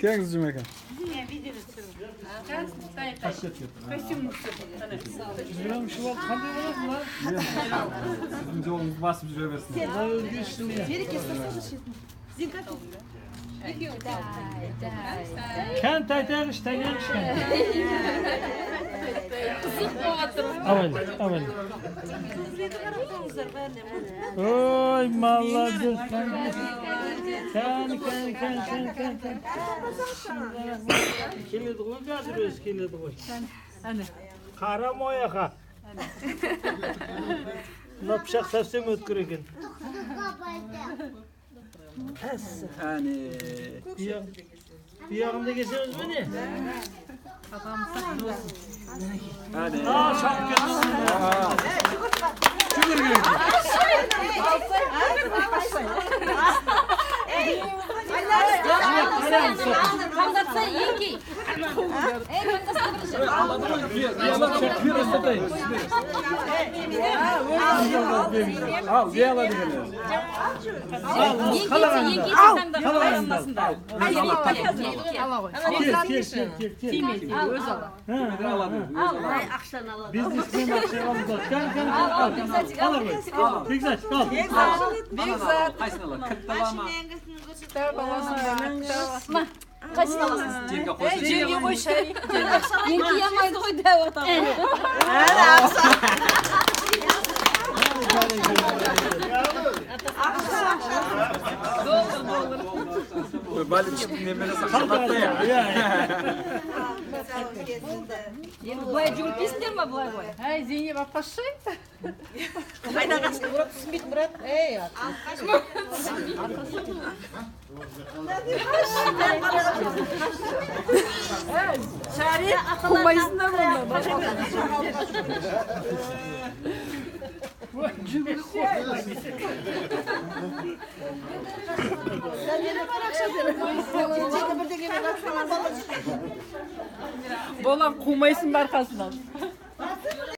Келіңіз, Жұмеке. Сіздің жолыңызды басып жүре берсін. Кән тайтағыш, тайтағыш кән. Абайла, абайла. Ой, молодец. Кән, кән, кән, кән, кән, кән. Келеді ғой, қазір өзі келеді ғой. Қара мояға. Мына пышақ совсем өткір екен. Әне. Бұяғында кесеміз бе не? Әне. А, шалып кетті. Жүгір керек. Қамдатса еңкей. Ей, қамдатса бірінші. Бер ұстатайын. Ал, бе алады екен. Еңкейтсе, еңкейтсе таңда Қалағанында. Ала ғой. Кел, кел, кел, кел, кел. Алады. Бизнесмен ақшаға ұмтылады. Кән, кән, кән, ал. Ала ғой. Бекзатчик, ал. Бекзат. Қайсыны алады? Кілтті ала ма? Қайсыны аласыз? Жерге қойсын. Жерге қойшы. Еңкей алмайды ғой дәу ата. Балетчиктің немересі ақшалатты я. Иә, Енді былай жүгіртпейсіңдер ма былай былай? Әй, Зейнеп апашы. Қумайсыңдар онда. Болам, қумайсың ба арқасынан?